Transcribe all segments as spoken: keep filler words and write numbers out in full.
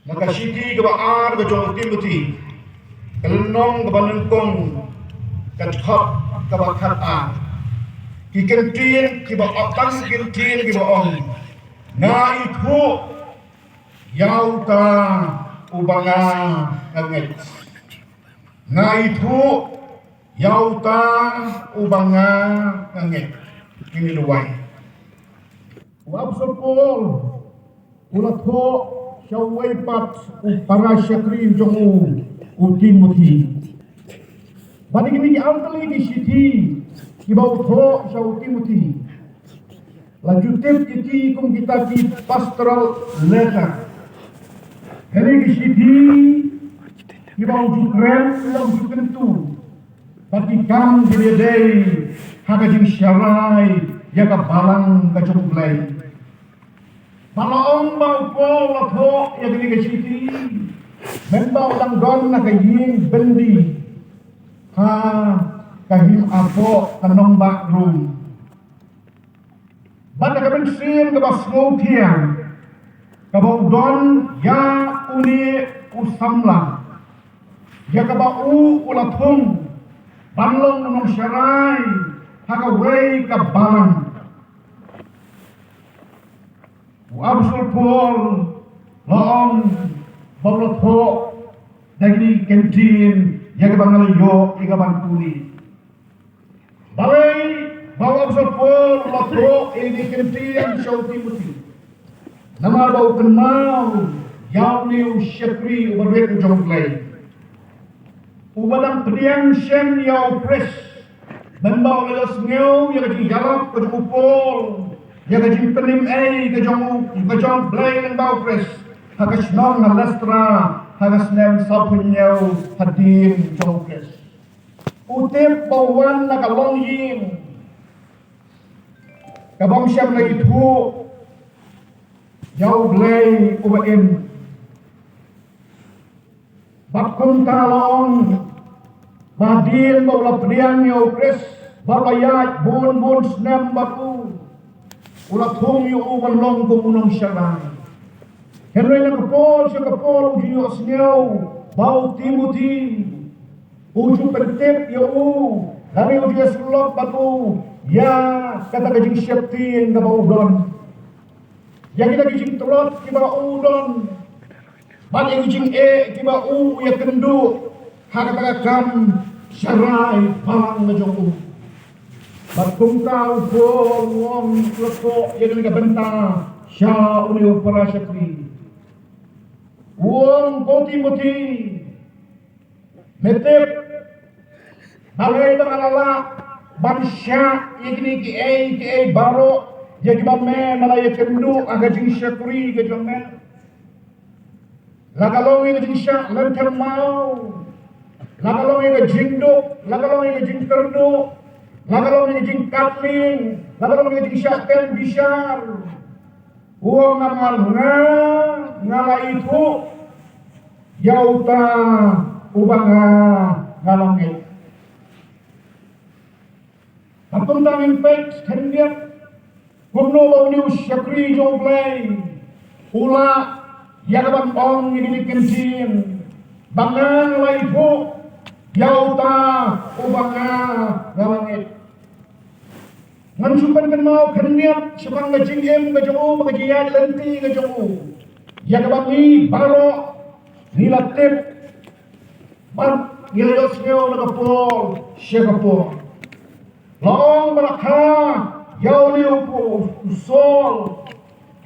Na ka shithi kaba ar ka jong u Timothi, ka lynnong kaba nyngkong, ka dkhot kaba khat ar. Ki kyntien kiba ong, tang ki kyntien kiba ong, nga ithuh ïa uta uba nga ngeit. Nga ithuh ïa uta uba nga ngeit. Ngin ïa duwai. U Apostol Paul u la thoh sha uwei pat u para shakri jong u, u Timothi. Bad kine ki artylli ki shithi kiba u thoh sha u Timothi la ju tip ïa ki kum kita ki pastoral letter. Kine ki shithi kiba u ju kren, kiba u ju kyntu, bad ki kam kiba dei ha ka jingsharai ïa ka balang ka jong U Blei. Ba la ong ba u Paul u la thoh ïa kine ki shithi mynba u dang don ha ka ïing byndi ha ka hima poh ka nongbah Rom. Bad da ka mynsiem kaba sngewthiang kaba u don ïa une u samla, ïa kaba u u la thung ban long u nongsharai ha kawei ka balang. U Apostol Paul la ong ba u la thoh da kine ki kyntien ïa kaba nga la ïoh ïa ka ban pule. Balei ba u Apostol Paul u la thoh ïa kine ki kyntien sha u Timothi? Namar ba u kynmaw ïa une u shakri uba rit u jong U Blei, uba dang pdiang shen ïa U Khrist mynba u la ïohsngew ïa ka jingïalap ka jong u Paul, ïa ka jingpynim ei ka jong u, ka jong U Blei lyngba U Khrist, ha ka shnong ha Listra, ha ka snem sawphew hynñiew hadien jong U Khrist. U tip ba u wan na ka longïing kaba ym shym la ithuh ïa U Blei uba im. Bad kumta la ong ba hadien ba u la pdiang ïa U Khrist, ba u la ïaid bun bun snem bad u, u la thung ïa u ban long kum u nongsharai. Hynrei na ka por sha ka por u ju ïohsngew ba u Timothi u ju pyntip ïa u, lane u ju ïasyllok bad u ïa kata ka jingsheptieng kaba u don, ïa kita ki jingtlot kiba u don, bad ïa ki jingeh kiba u ïakynduh ha kata ka kam sharai balang ka jong u. Bad kumta u Paul u ong, u la thoh ïa kane ka bynta sha une u para shakri. U ong, ko Timothi, me tip balei ba nga la lah ban shah ïa kine kiei kiei baroh ïa kiba me la ïakynduh ha ka jingshakri ka jong me. La ka long ïa ka jingshah lynter maw, la ka long ïa ka jingduk, la ka long ïa ka jingkyrduh, la ka long ïa ka jingkatling, la ka long ïa ka jingshah tem bishar. U ong, namar nga, nga la ithuh ïa uta uba nga, nga la ngeit. Bad kumta ngin peit khyndiat kumno ba une u shakri jong U Blei u lah ïa ka ban ong ïa kine ki kyntien ba nga, nga la ithuh ïa uta uba nga, nga la ngeit. Ngan shu pynkynmaw khyndiat shaphang ka jingim ka jong u bad ka jingïaid lynti ka jong u, ïa kaba ngi baroh ngi la tip bad ngi la ïohsngew na ka por sha ka por. La ong ba la kha ïa une u, u Saul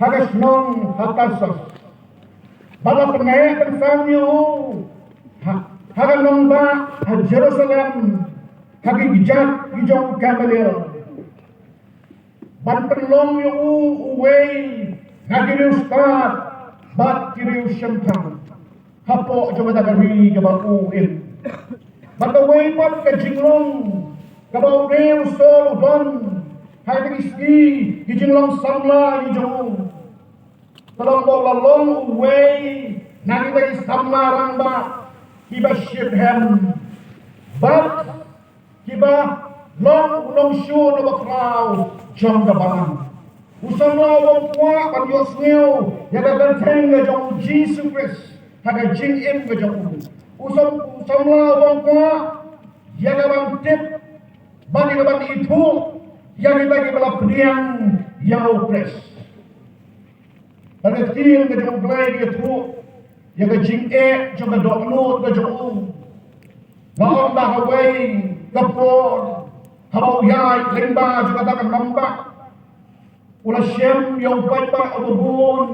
ha ka shnong ha Tarsus, bad la pyneh pynsang ïa u ha, ha ka nongbah ha Jerusalem, ha ki kjat ki jong u Gamaliel, ban pynlong ïa u uwei na ki riewstad bad ki riewshemphang hapoh jong kata ka ri kaba u im. Bad kawei pat ka jinglong kaba une u Saul u don ha kine ki sngi, ki jinglong samla ki jong u, ka long ba u la long uwei na kita ki samla rangbah kiba shitrhem bad kiba long u nongshun uba khraw jong ka balang. U samla u bym kwah ban ïohsngew ïa ka kyrteng ka jong u Jisu Khrist ha ka jingim ka jong u. U sam-, u samla u bym kwah ïa ka ban tip bad ïa ka ban ithuh ïa kita kiba la pdiang ïa u Khrist. Bad ka ktien ka jong U Blei ka ïathuh ïa ka jingeh jong ka dohnud ka jong u. Nga ong, da kawei ka por, haba u ïaid lyngba jong kata ka nongbah, u la shem ïa u paidbah uba bun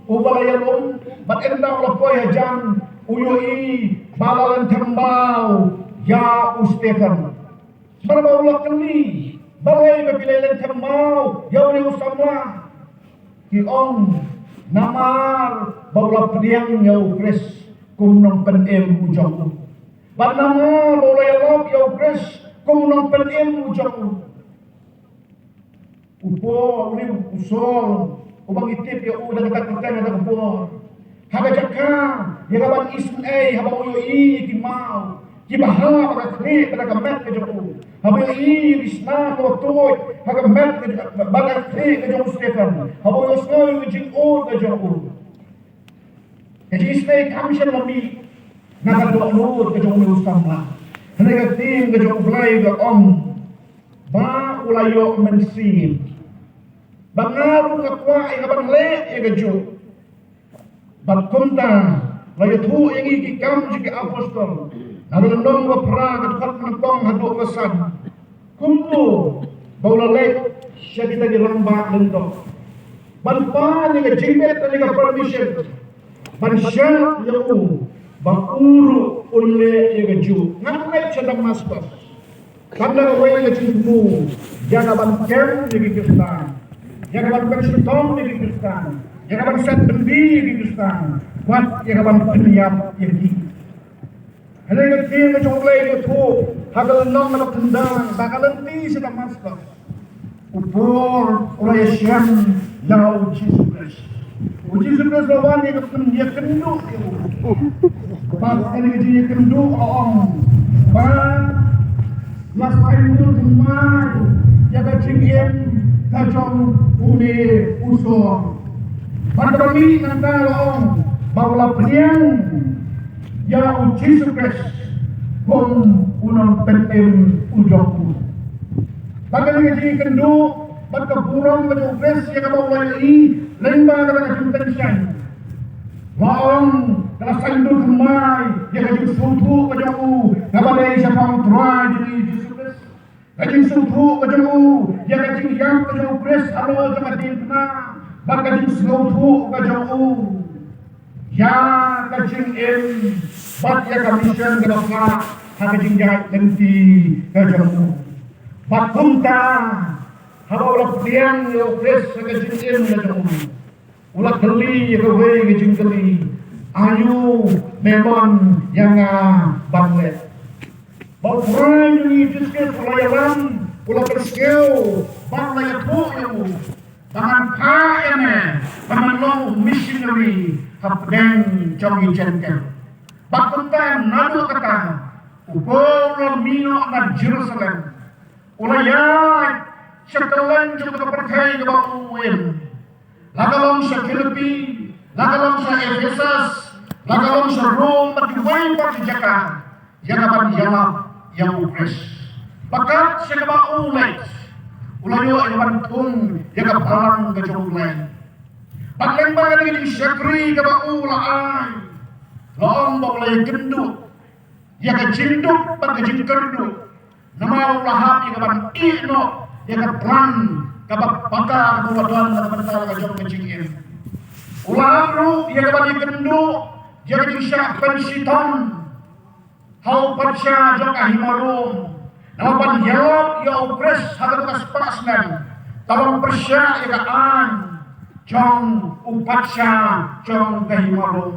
uba la ïalum, bad ynda u la poi hajan, u ïohi ba la lynthem maw ïa u Stephen. Bad ba u la kylli, balei ba phi la lynthem maw ïa une u samla? Ki ong, namar ba u la pdiang ïa u Khrist kum u nongpynim u jong u. Bad namar ba u la ïalap ïa u Khrist kum u nongpynim u jong u. U Paul, une u Saul, uba ngi tip ïa u da kata ka kyrteng, da kata ka por, ha ka jaka ïa ka ban isynei, haba u ïohi ïa ki maw kiba hap ha ka khlieh bad ha ka met ka jong u, haba u ïohi ïa ki snam kiba tuid ha ka met ka, bad ha ka khlieh ka jong u Stephen, haba u ïohsngew ïa ka jingud ka jong u. Ka jingisynei kam shym la mih na ka dohnud ka jong une u samla. Hynrei ka ktien ka jong U Blei ka ong ba u la ïoh mynsiem. Ba nga ruh nga kwah ïa ka ban leh ïa kajuh. Bad kumta la ïathuh ïa ngi Ki Kam jong ki Apostol, na ka lynnong ba phra, ka dkhot nyngkong haduh ka san. Kumno ba u la leit sha kita ki rangbah lyngdoh ban pan ïa ka jingbit lane ka permission ban shad ïa u, ba u ruh un leh ïa kajuh. Ngan leit sha Damaskos. Tang da kawei ka jingthmu, ïa ka ban kem ïa ki Khristan, ïa ka ban pynshitom ïa ki Khristan, ïa ka ban set byndi ïa ki Khristan, bad ïa ka ban pynïap ïa ki. Hynrei ka ktien ka jong U Blei ka ïathuh ha ka lynnong kaba khyndai, ba ka lynti sha Damaskos, u Paul u la ïashem ïa U Jisu Khrist. U Jisu Khrist u la wan ïa ka pyn-, ïakynduh ïa u. Bad kane ka jingïakynduh, u ong ba la saiñdur thymmai ïa ka jingim ka jong une u Saul. Bad kaba mih nangta, la ong ba u la pdiang ïa U Jisu Khrist kum u nongpynim u jong u. Bad kane ka jingïakynduh bad ka burom ka jong U Khrist ïa kaba u la ïohi lyngba kata ka jingpynshai, la ong, ka la saiñdur thymmai ïa ka jingsngewthuh ka jong u kaba dei shaphang U Trai jong ngi Jisu Khrist. Ka jingsngewthuh ka jong u ïa ka jingïap ka jong U Khrist halor jong ka diengphna, bad ka jingsngewthuh ka jong u ïa ka jingim bad ïa ka mission kaba phah ha ka jingïaid lynti ka jong u. Bad kumta, haba u la pdiang ïa U Khrist ha ka jingim ka jong u, u la kylli ïa kawei ka jingkylli: Aïu me mon ïa nga ban leh? Ba U Trai jong ngi Jisu Khrist u la ïalam, u la pynsngew bad u la ïathuh ïa u ba ngan phah ïa me ban long u missionary hapdeng jong ki Jentail. Bad kumta naduh kata, u Paul u la mih noh na Jerusalem, u la ïaid sha kylleng jong ka pyrthei kaba u im. La ka long sha Philippi, la ka long sha Ephesus, la ka long sha Rom, bad kiwei pat ki jaka, ïa ka ban ïalap ïa U Khrist. Bad kat sha kaba u leit, u la ïoh ïa ka ban thung ïa ka balang ka jong U Blei. Bad lyngba kane ka jingshakri kaba u la ai, la ong ba u la ïakynduh ïa ka jingduk bad ka jingkyrduh. Namar u la hap ïa ka ban ïeh noh ïa ka plan kaba paka kaba u la don na ka bynta ka jong ka jingim. U la hap ruh ïa ka ban ïakynduh ïa ka jingshah pynshitom ha u patsha jong ka hima Rom. Namar ban ïalap ïa U Khrist ha kata ka spah snem, ka long pyrshah ïa ka aiñ jong u patsha jong ka hima Rom.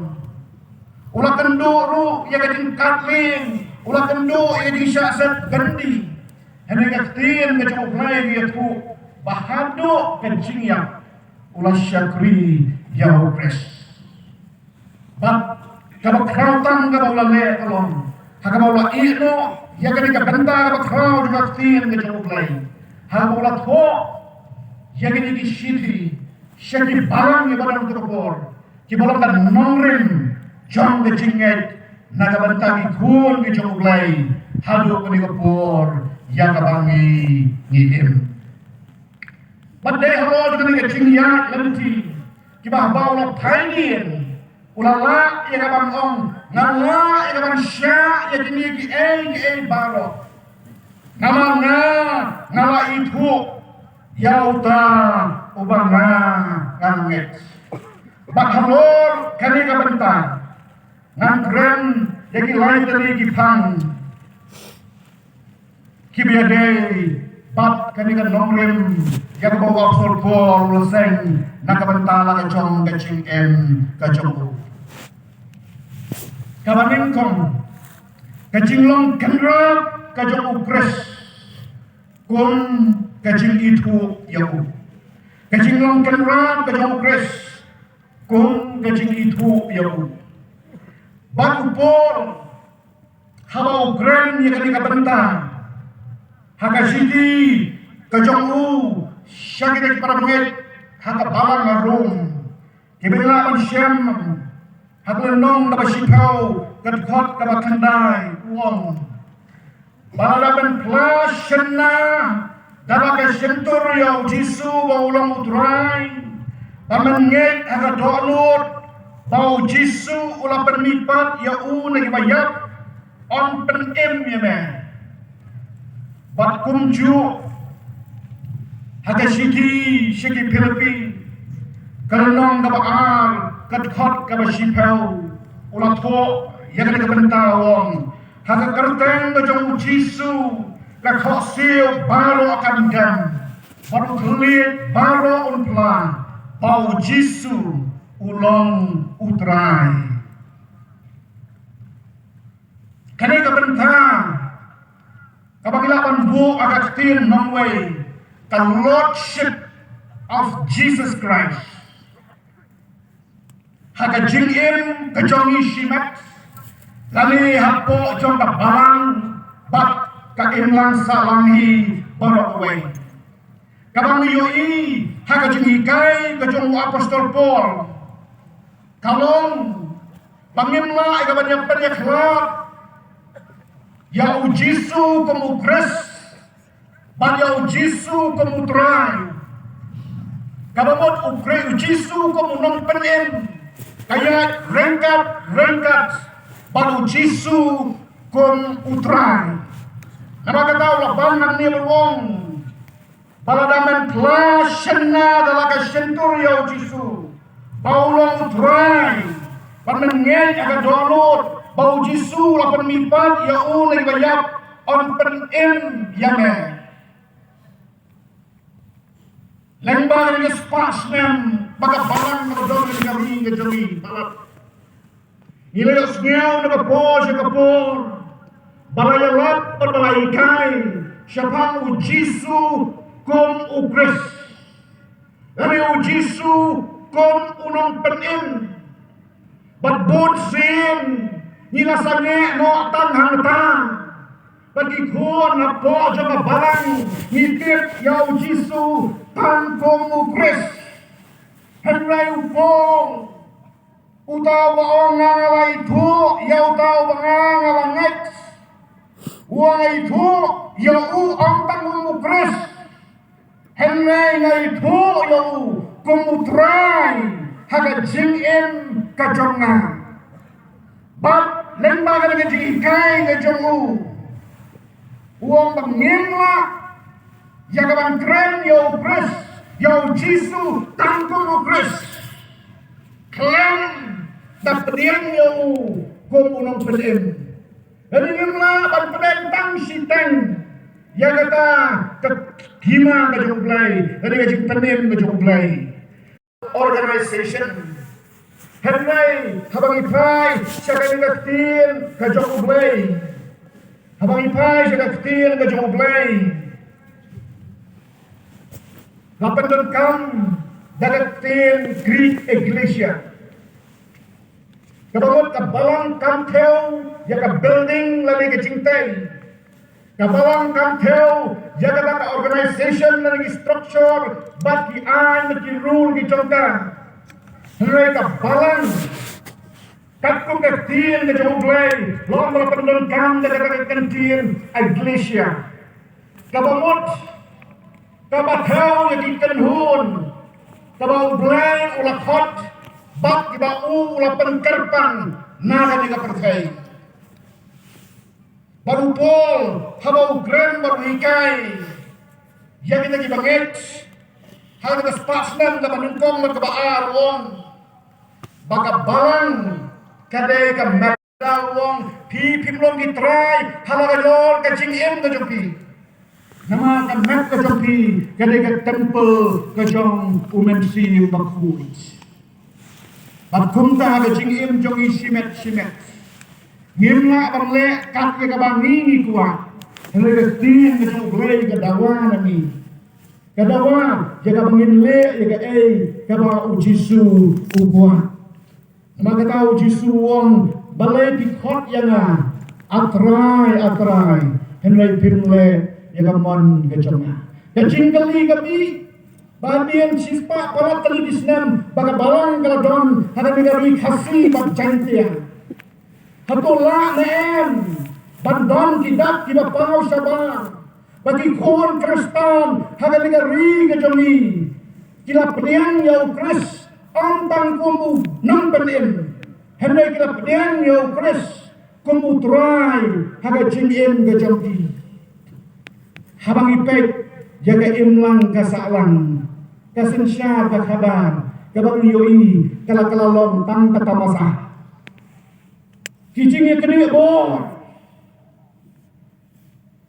U la kynduh ruh ïa ka jingkatling, u la kynduh ïa ka jingshah set byndi. Hynrei ka ktien ka jong U Blei ka ïathuh ba haduh ka jingïap u la shakri ïa U Khrist. Bad kaba khraw tam kaba u la leh ka long ha kaba u la ïeh noh ïa kane ka bynta kaba khraw jong ka ktien ka jong U Blei, ha kaba u la thoh ïa kine ki shithi sha ki balang kiba don ha kane ka por, kiba long ka nongrim jong ka jingngeit na ka bynta ki khun ki jong U Blei, haduh kane ka por ïa kaba ngi, ngi im. Bad dei halor kane ka jingïaid lynti kiba haba u la phai dien, u la lah ïa ka ban ong, nga lah ïa ka ban shah ïa kine kiei kiei baroh. Namar nga, nga la ithuh ïa uta uba nga, nga ngeit. Bad halor kane ka bynta ngan kren ïa ki lai tylli ki phang kiba ïadei bad kane ka nongrim ïa kaba u Apostol Paul u la seng na ka bynta la ka jong ka jingim ka jong u. Kaba nyngkong, ka jinglong kynrad ka jong U Khrist kum ka jingithuh ïa u. Ka jinglong kynrad ka jong U Khrist kum ka jingithuh ïa u. Bad u Paul, haba u kren ïa kane ka bynta ha ka shithi ka jong u sha kita ki para bangeit ha ka balang ha Rom, kiba ngi lah ban shem ha ka lynnong kaba shiphew, ka dkhot kaba khyndai, u ong: Ba lada men phla shynna da la ka shyntur ïa U Jisu ba u long U Trai, ba men ngeit ha ka dohnud ba U Jisu u la pynmihpat ïa u na kiba ïap, yn pynim ïa me. Bad kumjuh ha ka shithi sha ki Philippi, ka lynnong kaba ar, ka dkhot kaba shiphew, u la thoh ïa kane ka bynta, u ong: Ha ka kyrteng ka jong U Jisu ka khohsiew baroh kan dem, bad u thylliej baroh un phla ba U Jisu u long U Trai. Kane ka bynta kaba ngi lah ban buh ha ka ktien nongwei, ka Lordship of Jesus Christ, ha ka jingim ka jong ngi shimet, lane hapoh jong ka balang bad ka imlang sahlang hi baroh kawei. Kaba ngi ïohi ha ka jinghikai ka jong u Apostol Paul, ka long ba ngim lah ïa ka ban ïa pynïakhlad ïa U Jisu kum U Khrist bad ïa U Jisu kum U Trai. Kaba mut U Khrist, U Jisu kum U Nongpynim, ka ïaid ryngkat ryngkat bad U Jisu kum U Trai. Namar kata u la ban hangne ban ong, ba lada men phla shynna da la ka shyntur ïa U Jisu ba u long U Trai, bad men ngeit ha ka dohnud ba U Jisu u la pynmihpat ïa u na kiba ïap, yn pynim ïa me. Lyngba kane ka spah snem ba ka balang kaba don ha ka ri ka jong ngi, ba la ngi la ïohsngew na ka por sha ka por ba la ïalap bad ba la hikai shaphang U Jisu kum U Khrist, lane U Jisu kum U Nongpynim. Bad bun sien ngi la sangeh noh tang hangta, bad ki khun hapoh jong ka balang ngi tip ïa U Jisu tang kum U Khrist. Hynrei u Paul, uta uba ong nga, nga la ithuh ïa uta uba nga, nga la ngeit, u ong nga ithuh ïa u ym tang kum U Khrist, hynrei nga ithuh ïa u kum U Trai ha ka jingim ka jong nga. Bad lyngba kane ka jinghikai ka jong u, u ong ba ngim lah ïa ka ban kren ïa U Khrist, ïa U Jisu tang kum U Khrist, khlem da pdiang ïa u kum U Nongpynim. Lane ngim lah ban pdiang tang shiteng ïa kata ka hima ka jong U Blei, lane ka jingpynim ka jong U Blei. Organization. Hynrei haba ngi phai sha kane ka ktien ka jong U Blei, haba ngi phai sha ka ktien ka jong U Blei, la pyndonkam da ka ktien Greek ekklesia. Kaba mut ka balang kam thew ïa ka building lane ka jingtei. Ka balang kam thew ïa kata ka organization lane ki structure bad ki aiñ bad ki rule ki jong ka. Hynrei ka balang, katkum ka ktien ka jong U Blei, la ong ba la pyndonkam da kata ka kyntien ekklesia, kaba mut kaba thew ïa ki kynhun kaba U Blei u la khot bad kiba u u la pynkyrpang na kane ka pyrthei. Bad u Paul haba u kren bad u hikai ïa kita kiba ngeit ha kata ka spah snem kaba nyngkong bad kaba ar, u ong ba ka balang ka dei ka met. U ong, phi phim long ki trai ha la ka jong ka jingim ka jong phi. Namar ka met ka jong phi ka dei ka temple ka jong U Mynsiem Bakhuid. Bad kumta ha ka jingim jong ngi shimet shimet, ngim lah ban leh kat ïa kaba ngi ngi kwah. Hynrei ka ktien ka jong U Blei ka dawa na ngi, ka dawa ïa kaba ngin leh ïa kaei kaba U Jisu u kwah. Namar kata U Jisu u ong, balei phi khot ïa nga A Trai, A Trai, hynrei phim leh ïa ka mon ka jong nga. Ka jingkylli ka mih ba hadien shispah palat tylli ki snem ba ka balang ka la don ha kane ka ri Khasi bad Jaintia, hato lah ne em ban don ki dak kiba paw shabar ba ki khun Khristan ha kane ka ri ka jong ngi ki la pdiang ïa U Khrist ym tang kum u nongpynim, hynrei ki la pdiang ïa U Khrist kum U Trai ha ka jingim ka jong ki. Haba ngi peit ïa ka imlang ka sahlang, ka synshar ka khadar, kaba ngi ïohi ka la, ka la long tang ka tamasa. Ki jingïakynduh bor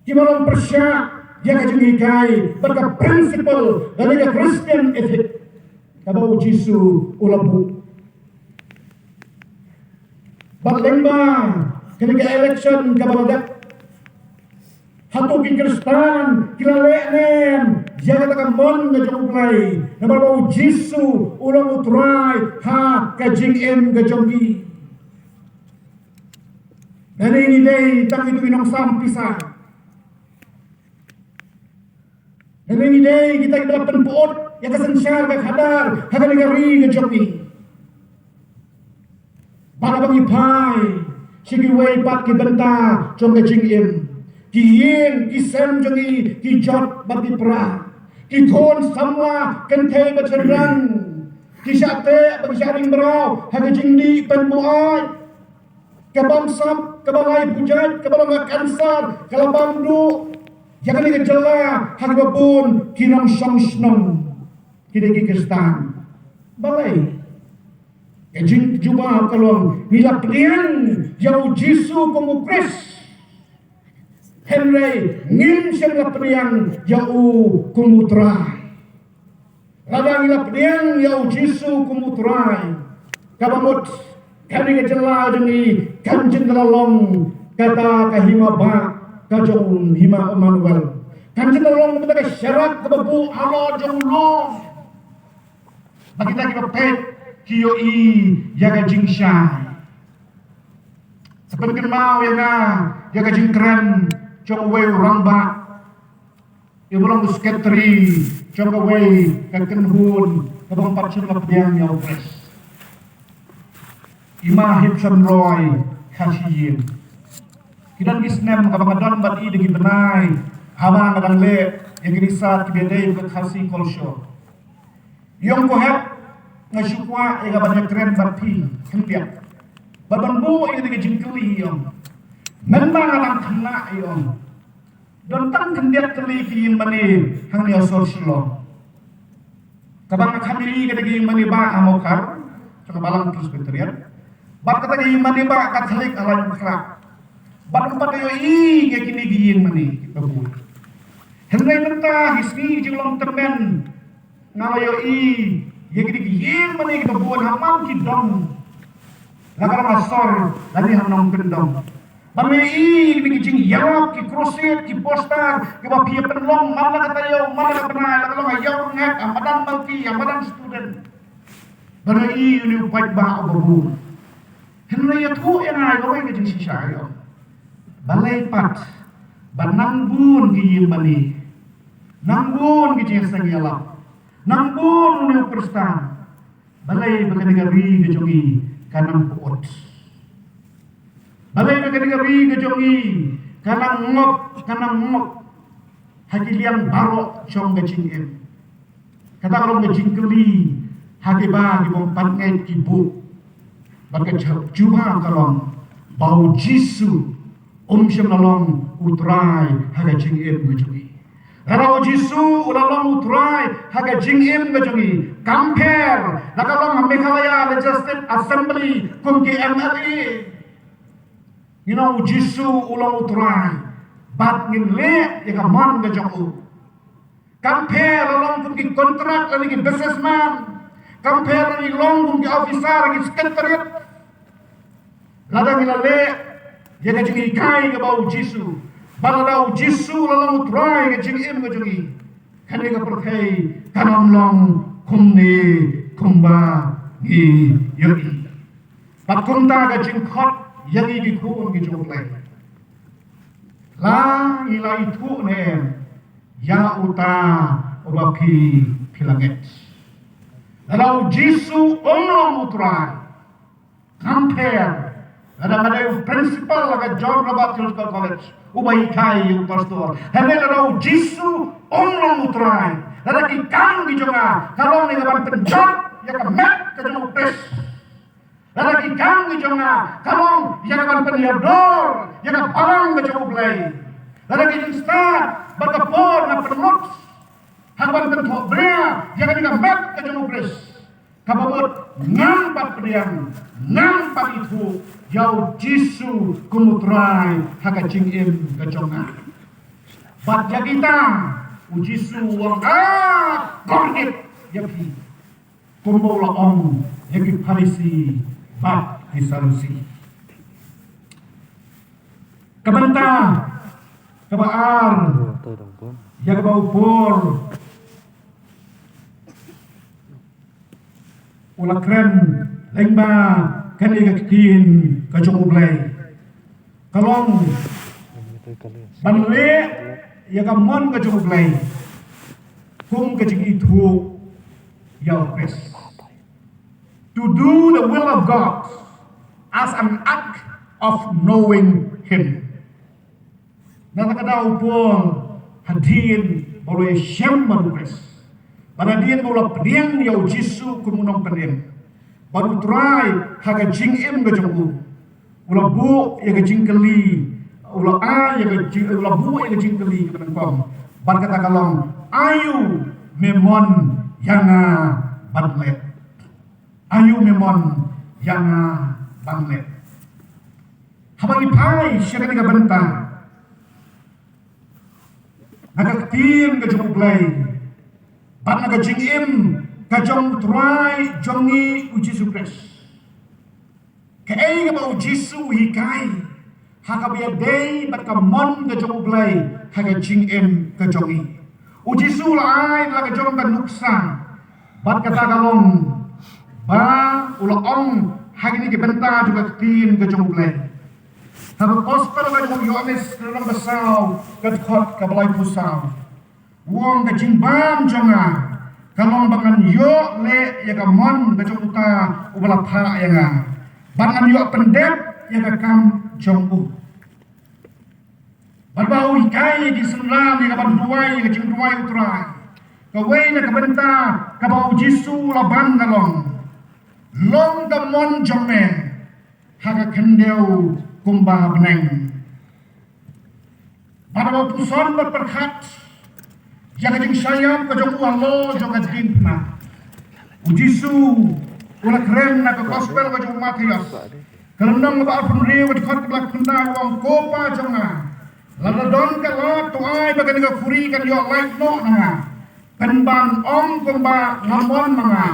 kiba long pyrshah ïa ka jinghikai bad ka principle lane ka Christian ethic kaba U Jisu u la buh. Bad lyngba kane ka election kaba la dep, hato ki Khristan ki la leh ne em ïa kata ka mon ka jong U Blei, namar ba U Jisu u long U Trai ha ka jingim ka jong ki? Lane ngi dei tang kito ki nongsam pisa? Lane ngi dei kita kiba la pynput ïa ka synshar ka khadar ha kane ka ri ka jong ngi? Bad haba ngi phai sha kiwei pat ki bynta jong ka jingim, ki ïing ki sem jong ngi ki jot bad ki pra, ki khun samla kynthei bad shynrang ki shah teh bad ki shah ring mraw ha ka jingdih pynbuaid. Ka bamsap, kaba lai pujat, kaba long ka kansar ka la bam duh ïa kane ka jylla ha kaba bun ki nongshong shnong ki dei ki Khristan. Balei? Ka jingjubab ka long, ngi la pdiang ïa U Jisu kum U Khrist, hynrei ngim shym la pdiang ïa u kum U Trai. Lada ngi la pdiang ïa U Jisu kum U Trai, kaba mut kane ka jylla jong ngi kan jin da la long kata ka hima bah ka jong u Hima Emmanuel. Kan jin da la long kata ka sharak kaba buh halor jong u lum ba kita kiba peit ki ïohi ïa ka jingshai. Sa pynkynmaw ïa nga ïa ka jingkren jong uwei u rangbah, uba long u sekretari jong kawei ka kynhun kaba ym pat shym la pdiang ïa U Khrist, i Ma Hipson Roy Khashieing. Ki don ki snem kaba nga don bad i da ki bnai haba nga dang leh ïa ki research kiba dei bad ka Khasi culture. I ong, ko hep, nga shu kwah ïa ka ban ïakren bad phi khyndiat, bad ban buh ïa ka jingkylli, i ong. Mynba nga dang khynnah, i ong, don tang khyndiat tylli ki ïing mane hangne ha sor Shillong. Kaba nga kham ïohi ka dei ka ïing mane bah ha Mawkhar jong ka Balang Presbyterian, bad kata ka ïing mane bah Katholik ha Laitumkhrah. Bad ym pat ïohi ïa kine ki ïing mane kiba bun. Hynrei mynta hi sngi jinglong tymmen nga la ïohi ïa kine ki ïing mane kiba bun ha man ki dong, la ka long ha sor lane ha nongkyndong. Ba me i, me ki jingïarap, ki crusade, ki poster kiba phi ïa pynlong man la ka taïew man la ka bnai, la ka long ha Ïew Rngek, ha madan Malki, ha madan Student. Ba me i une u paidbah uba bun. Hynrei ïathuh ïa nga ïa kawei ka jingshisha, ïa, balei pat ba nang bun ki ïing mane, Nang bun ki jingïaseng ïalap. Nang bun une u Khristan. Balei ba kane ka ri ka jong ngi ka nang pyut? Balei ba kane ka ri ka jong ngi ka nang ngop, ka nang ngop ha ki liang baroh jong ka jingim? Kata ka long ka jingkylli ha kiba ki bym pat ngeit ki buh. Bad ka jubab ka long ba U Jisu um shym la long U Trai ha ka jingim ka jong ngi. Lada U Jisu u la long U Trai ha ka jingim ka jong ngi, kam pher lada ka long ha Meghalaya Legislative Assembly kum ki M L A. Ngi ong U Jisu u long U Trai bad ngin leh ïa ka mon ka jong u. Kam pher la long kum ki kontrak lane ki businessman. Kam pher la ngi long kum ki officer, ki secretariat. Lada ngi la leh ïa ka jinghikai kaba U Jisu, ba lada U Jisu la long U Trai ka jingim ka jong ngi, kane ka pyrthei kan ym long kumne kumba ngi ïohi. Bad kumta ka jingkhot ïa ngi ki khun ki jong U Blei. La ngi la ithuh ne em ïa uta uba phi, phi la ngeit? Lada U Jisu um long U Trai, kam pher lada nga dei u principal la ka John Roberts Theological College, uba hikai ïa u pastor. Hynrei lada U Jisu um long U Trai, lada ki kam ki jong nga ka long ïa ka ban pynjot ïa ka met ka jong U Khrist. Lada ki kam ki jong nga ka long ïa ka ban pynïador ïa ka balang ka jong U Blei. Lada ki jingstad bad ka por nga pynlut ha ka ban pynthohbria ïa kane ka met ka jong U Khrist, kaba mut ngam pat pdiang, ngam pat ithuh ïa U Jisu kum U Trai ha ka jingim ka jong nga. Bad ïa kita U Jisu u ong, ah, kordit ïa phi. Kumba u la ong ïa ki Pharisi bad ki Sadusi. Ka bynta kaba ar ïa kaba u Paul u la kren lyngba kane ka ktien ka jong U Blei ka long ban leh ïa ka mon ka jong U Blei kum ka jingithuh ïa U Khrist. To do the will of God as an act of knowing Him. Na kata ka daw u Paul hadien ba u la ïashem bad U Khrist, bad hadien ba u la pdiang ïa U Jisu kum u nongpynim bad U Trai ha ka jingim ka jong u, u la buh ïa ka jingkylli, u la ai ïa ka jing, u la buh ïa ka jingkylli kaba nyngkong. Bad kata ka long, aïu me mon ïa nga ban leh? Aïu me mon ïa nga ban leh? Haba ngi phai sha kane ka bynta na ka ktien ka jong U Blei bad na ka jingim ka jong U Trai jong ngi U Jisu Khrist. Kaei kaba U Jisu u hikai ha kaba ïadei bad ka mon ka jong U Blei ha ka jingim ka jong ngi? U Jisu u la ai la ka jong ka nuksa, bad kata ka long ba u la ong ha kine ki bynta jong ka ktien ka jong U Blei. Ha ka gospel ka jong u Ïoannis ka lynnong ba saw, ka dkhot kaba laiphew saw. U ong, ka jingbam jong nga ka long ba ngan ïoh leh ïa ka mon ka jong uta uba la phah ïa nga, ba ngan ïoh pyndep ïa ka kam jong u. Bad ba u hikai ïa ki synran ïa ka ban duwai ïa ka jingduwai U Trai. Kawei na ka bynta kaba U Jisu u la ban ka long, long ka mon jong me ha ka khyndew kumba ha bneng. Bad haba u puson bad pyrkhat ïa ka jingshah ïap ka jong u halor jong ka diengphna, U Jisu u la kren na ka gospel ka jong u Mathaios, ka lynnong ba arphew hynriew, ka dkhot kaba khyndai, u ong, Ko Pa jong nga, lada don ka lad to ai ba kane ka khuri kan ïoh lait noh na nga. Pynban ym kumba nga mon ma nga,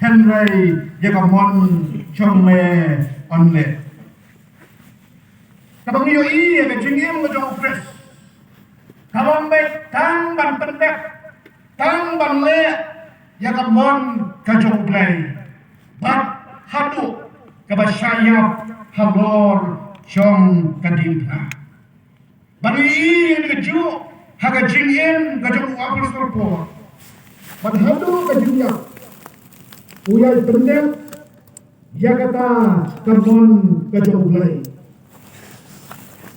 hynrei ïa ka mon jong me yn leh. Kaba ngi ïohi ïa ka jingim ka jong U Khrist ka long beit tang ban pyndep, tang ban leh ïa ka mon ka jong U Blei, bad haduh kaba shah ïap halor jong ka diengphna. Bad ngi ïohi ïa ka juh ha ka jingim ka jong u apostol Paul, bad haduh ka jingïap, u ïai pyndep ïa kata ka mon ka jong U Blei.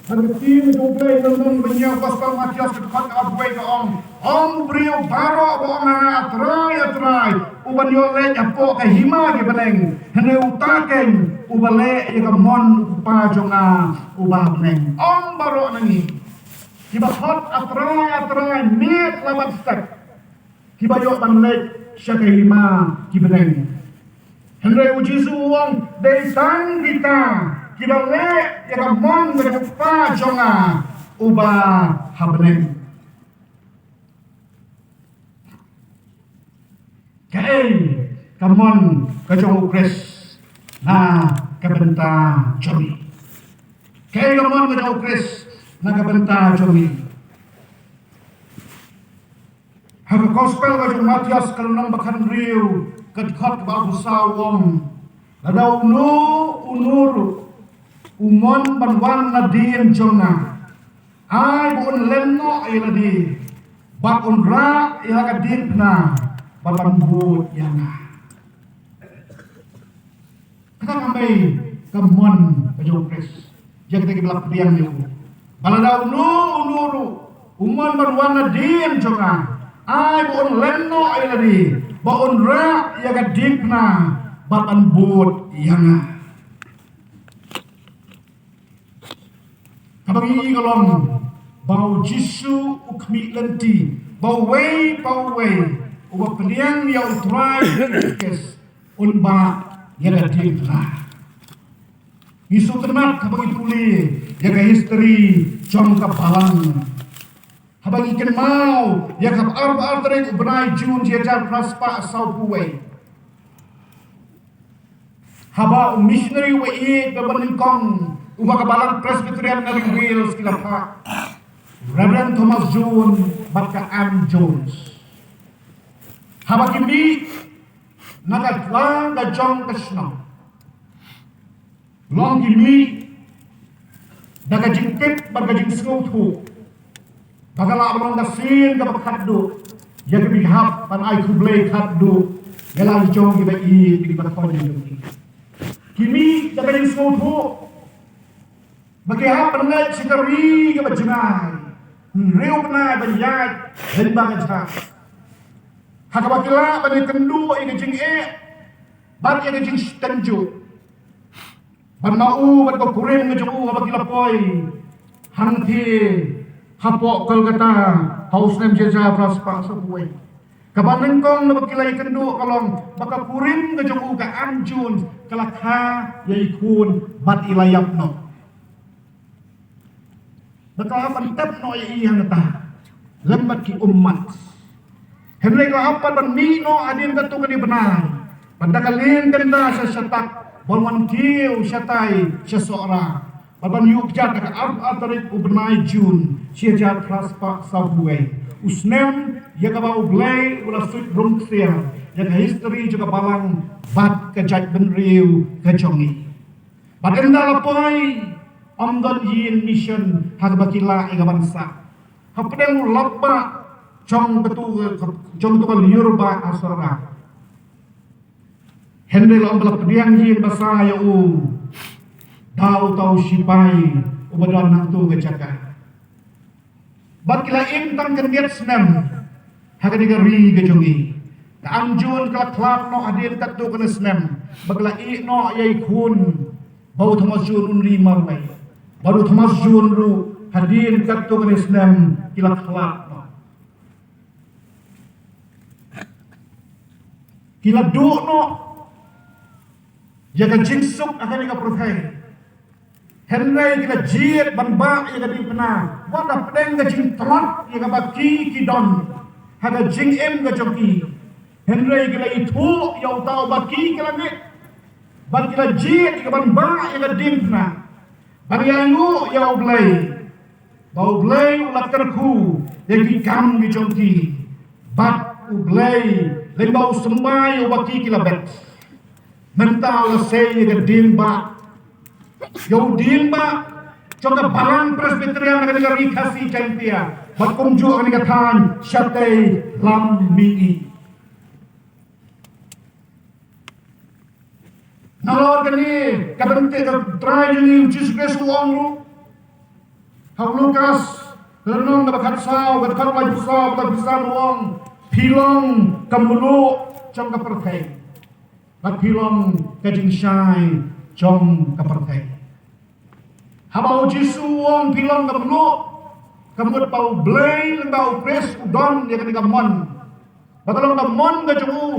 Ha ka ktien jong U Blei, lynnong ba nyngkong, Gospel Mathaios, ka dkhot kaba arphew wei, ka ong: Ym briew baroh ba ong ha nga, A Trai, A Trai, u ban ïoh leit hapoh ka hima ki bneng, hynrei uta keiñ uba leh ïa ka mon u Kpa jong nga uba ha bneng. Ym baroh na ngi kiba khot A Trai, A Trai, miet la bad step, kiba ïoh ban leit sha ka hima ki bneng. Hynrei U Jisu u ong, dei tang kita kiba leh ïa ka mon ka jong U Kpa jong nga uba ha bneng. Kaei ka mon ka jong U Khrist na ka bynta jong ngi? Kaei ka mon ka jong U Khrist na ka bynta jong ngi? Ha ka Gospel ka jong u Mathaios, ka lynnong ba khathynriew, ka dkhot kaba arphew saw, u ong: Lada uno uno ruh u mon ban wan nadien jong nga, ai ba un len noh ïa lade bad un rah ïa ka diengphna bad ban bud ïa nga. Kata ka mei ka mon ka jong U Khrist ïa kita kiba la pdiang ïa u, ba lada uno uno ruh u mon ban wan nadien jong nga, ai ba un len noh ïa lade bad un rah ïa ka diengphna bad ban bud ïa nga. Kaba ngi i ka long ba U Jisu u khmih lynti ba uwei pa uwei uba pdiang ïa U Trai Jisu Khrist un bah ïa ka diengphna. Ngi sngewtynnat haba ngi pule ïa ka history jong ka balang, haba ngi kynmaw ïa ka arphew ar tarik u bnai Jun shi hajar phra spah sawphew wei, haba u missionary uba ïeit ba nyngkong uba ka Balang Presbyterian na ri Wales ki la phah, Reverend Thomas Jones bad ka Anne Jones, haba ki mih na ka tlang ka jong ka shnong, long ki mih da ka jingtip bad ka jingsngewthuh ba ka lah ban long ka sien kaba khatduh ïa kiba hap ban ai khublei khatduh ïa la ki jong kiba ïeit, kiba khot ïa ki. Ki mih da ka jingsngewthuh ba ki hap ban leit sha ka ri kaba jngai, hynriew bnai ban ïaid lyngba ka jhah, ha kaba ki lah ban ïakynduh ïa ka jingeh bad ïa ka jingshitynjuh bad ma u bad ka kurim ka jong u haba ki la poi hangthie hapoh Kolkata ha u snem shi hajar phra spah sawphew wei. Kaba nyngkong na ba ki la ïakynduh ka long ba ka kurim ka jong u, ka Anne Jones, ka la kha ïa i khun bad i la ïap noh. Ba ka hap ban tep noh ïa i hangta lem bad ki ummat. Hynrei ka hap pat ban mih noh hadien katto katne bnai, bad da ka lieng kynda sha shatak ban wan kiew shatai sha Sohra, bad ban ïuh kjat ha ka arphew ar tarik u bnai Jun shi hajar phra spah sawphew wei, u snem ïa kaba U Blei u la suit rung ksiar ïa ka history jong ka balang bad ka jaitbynriew ka jong ngi. Bad ynda la poi, ym don ïing mission ha kaba ki lah ïa ka ban sah hapdeng u lap bah jong katu, jong katu ka lyiur bah ha Sohra. Hynrei la ong ba la pdiang ïing basa ïa u da uta u shipai uba don hangtu ka jaka. Bad ki la im tang khyndiat snem ha kane ka ri ka jong ngi. Ka Anne Jones ka la khlad noh hadien katto katne snem bad ka la ïeh noh ïa i khun ba u Thomas Jones un ri marwei. Bad u Thomas Jones ruh hadien katto katne snem ki la khlad noh. Ki la duh noh ïa ka jingsuk ha kane ka pyrthei. Hynrei ki la jied ban bah ïa ka diengphna wat hapdeng ka jingtlot ïa kaba ki ki don ha ka jingim ka jong ki. Hynrei ki la ithuh ïa uta uba ki ki la ngeit bad ki la jied ïa ka ban bah ïa ka diengphna ban ïainguh ïa U Blei, ba U Blei u la kyrkhu ïa ki kam ki jong ki, bad U Blei lyngba u symbai ïa uba ki ki la bet. Mynta u la sei ïa ka diengbah, ïa u diengbah jong ka Balang Presbyterian ha kane ka ri Khasi Jaiñtia, Bad kumjuh ha kane ka thaiñ shatei lam mihngi. Nalor kane ka bynta ka Trai jong ngi u Jisu Khrist u ong ruh ha u Lukas, lynnong kaba khatsaw, ka dkhot laiphew saw, ka laiphew san u ong, phi long ka mluh jong ka pyrthei. Bad phi long ka jingshai jong ka pyrthei. Haba u Jisu u ong phi long ka mluh, ka mut ba u Blei lyngba u Khrist u don ïa kane ka mon. Ba ka long ka mon ka jong u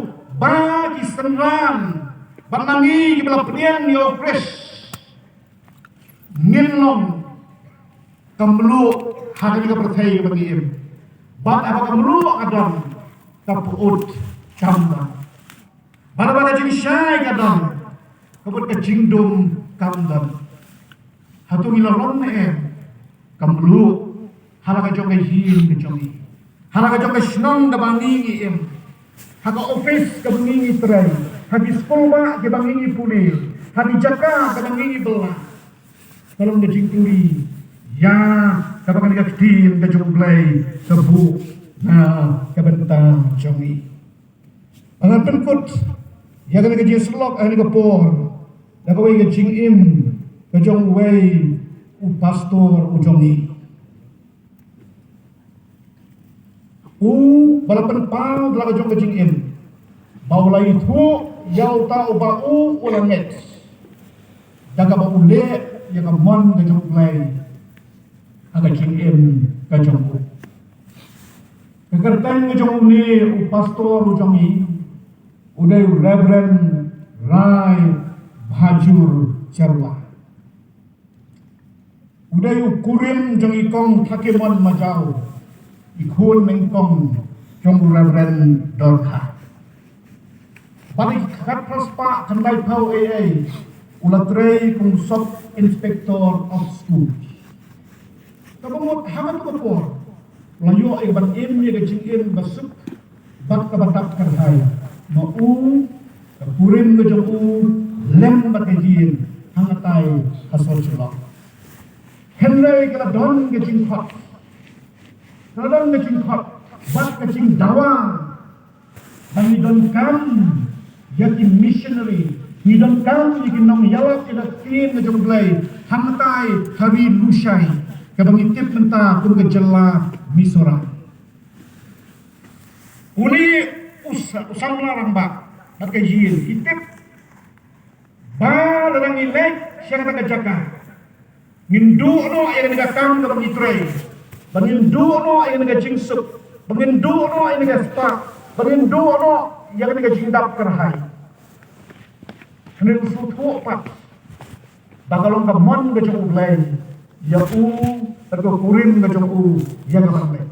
ba ki synran bad ma ngi kiba la pdiang ïa u Khrist ngin long ka mluh ha kane ka pyrthei kaba ngi im. Bad haba ka mluh ka don, ka pyut kam don. Bad haba ka jingshai ka don, ka mut ka jingdum kam don. Hato ngi la long ne em ka mluh ha la ka jong ka ïing ka jong ngi, ha la ka jong ka shnong kaba ngi ngi im, ha ka office kaba ngi ngi trei, ha ki skulbah kiba ngi ngi pule, ha ki jaka kaba ngi ngi bylla? Ka long ka jingkylli ïa kaba kane ka ktien ka jong U Blei ka buh na ka bynta jong ngi. Ngan pynkut ïa kane ka jingsyllok ha kane ka por da kawei ka jingim ka jong uwei u pastor u jong ngi. U ba la pynpaw da la ka jong ka jingim ba u la ithuh ïa uta uba u u la ngeit da kaba u leh ïa ka mon ka jong U Blei ha ka jingim ka jong u. Ka kyrteng ka jong une u pastor u jong ngi u dei u Reverend Rai Bhajur Cherwa. U dei u kurim jong i Kong Thakimon Majaw, i khun nyngkong jong u Reverend Dorkha. Bad ha ka khatphra spah khyndaiphew A A u la trei kum Sub Inspector of School. Kaba mut ha katu ka por la ïoh ïa ka ban im ïa ka jingim ba suk bad kaba dap kyrhai. Ma u, ka kurim ka jong u lem bad ka ïing hangne ha Sohryngkot. Hynrei ka la don ka jingkhot, ka la don ka jingkhot bad ka jingdawa ba ngi donkam ïa ki missionary, ngi donkam ïa ki nongïalap ïa ka ktien ka jong U Blei hangne ha ri Lushai kaba ngi tip mynta kum ka jylla Mizoram. Une u sa-, u samla rangbah bad ka ïing ki tip ba lada ngi leit sha kata ka jaka ngin duh noh ïa kane ka kam kaba ngi trei, ba ngin duh noh ïa kane ka jingsuk, ba ngin duh noh ïa kane ka spah, ba ngin duh noh ïa kane ka jingdap kyrhai. Hynrei u sngewthuh pat ba ka long ka mon ka jong U Blei ïa u bad ka kurim ka jong u ïa ka ban leit.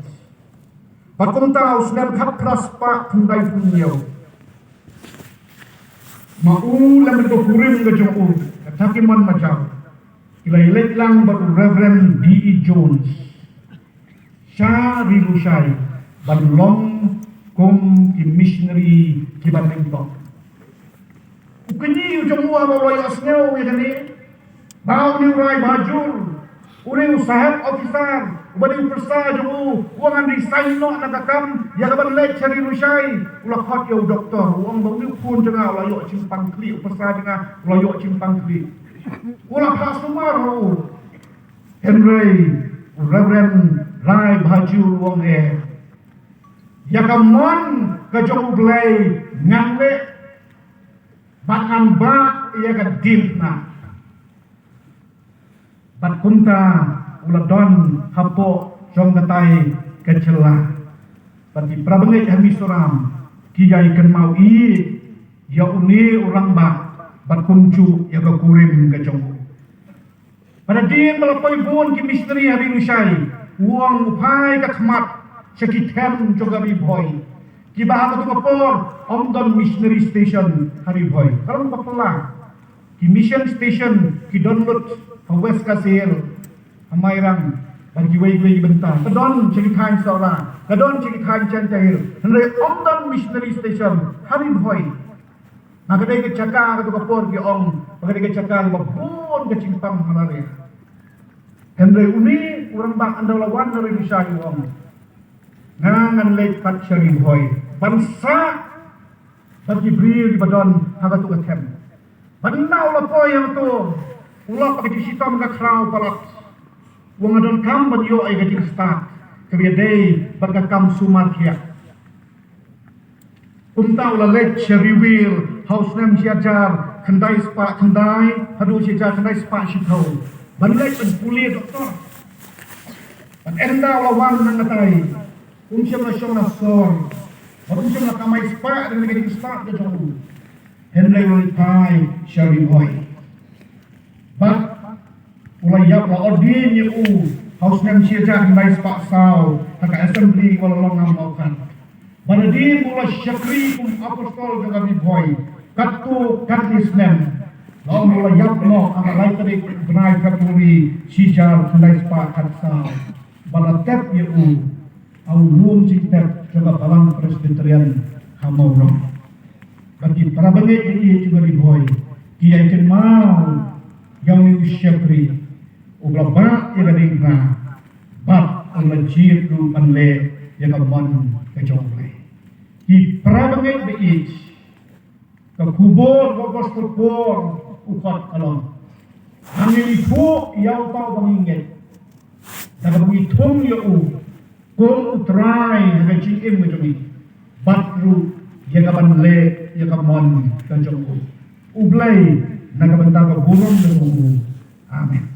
Bad kumta u snem khatphra spah khyndaiphew hynñiew, ma u lem bad ka kurim ka jong u, ka Thakimon Majaw, ki la ïaleit lang bad u Reverend D E Jones sha ri Lushai ban long kum ki missionary kiba nyngkong. U kñi u jong u haba u la ïohsngew ïa kane ba une u Rai Bhajur, une u sahep officer uba dei u pyrsa jong u, u ong ngan resign noh na ka kam ïa ka ban leit sha ri Lushai, u la khot ïa u doktor, u ong ba une u khun jong nga u la ïoh jingpang khlieh, u pyrsa jong nga u la ïoh jingpang khlieh. U la phah sumar ha u. Hynrei u Reverend Rai Bhajur u ong eh, ïa ka mon ka jong U Blei ngan leh bad ngan bah ïa ka diengphna. Bad kumta u la don hapoh jong katai ka jylla. Bad ki para bangeit ha Mizoram ki ïai kynmaw ïa une u rangbah bad kumjuh ïa ka kurim ka jong u. Bad hadien ba la poi bun ki missionary ha ri Lushai, u ong u phai ka khmat sha ki them jong ka Ri Bhoi, kiba ha katu ka por ym don missionary station ha Ri Bhoi. Ka long ba phylla. Ki mission station ki don lut ha West Khasi Hills, ha Mairang bad kiwei kiwei ki bynta. Ka don sha ki thaiñ Sohra, ka don sha ki thaiñ Jaintia Hills. Hynrei ym don missionary station ha Ri Bhoi. Nga, ka dei ka jaka katu ka por ki ong ba ka dei ka jaka kaba bun ka jingpang malaria. Hynrei une U rangbah ynda u la wan na Ri Bishar u ong, nga ngan leit pat sha Ri Bhoi ban sah bad ki briew kiba don ha katu ka them. Bad ynda u la poi hangto, u lap ha ka jingshitom ka khraw palat. U ong nga donkam ban ïoh ïa ka jingstad kaba ïadei bad ka kam sumar thiah. Kumta u la leit sha Ri Wir ha u snem shi hajar khyndai spah khyndai haduh shi hajar khyndai spah shiphew ban leit ban pule doktor. Bad ynda u la wan nangatai, um shym la shong la sor bad um shym la kamai spah da ka jingstad ka jong u. Hynrei u la leit phai sha Ri Bhoi. Bad u la ïap, la ordain ïa u ha u snem shi hajar khyndai spah saw ha ka assembly Kuala Long ha Mawkhan. Bad hadien u la shakri kum apostol jong ka Ri Bhoi katto katne snem, la ong u la ïap noh ha ka lai tarik bnai February shi hajar khyndai spah khatsaw. Bad la tep ïa u ha u lum jingtep jong ka Balang Presbyterian ha Mawlong. Bad ki para bangeit baieit jong ka Ri Bhoi ki ïai kynmaw ïa une u shakri uba la bah ïa ka diengphna bad u la jied ruh ban leh ïa ka mon ka jong U Blei. Ki para bangeit baieit, ka khubor ka gospel Paul u khot ka long, hangne ngi thuh ïa uta uba ngi ngeit, da kaba ngi thung ïa u kum U Trai ha ka jingim ka jong ngi, bad ruh ïa ka ban leh ïa ka mon ka jong u. U Blei na ka bynta ka burom ka jong u. Amen.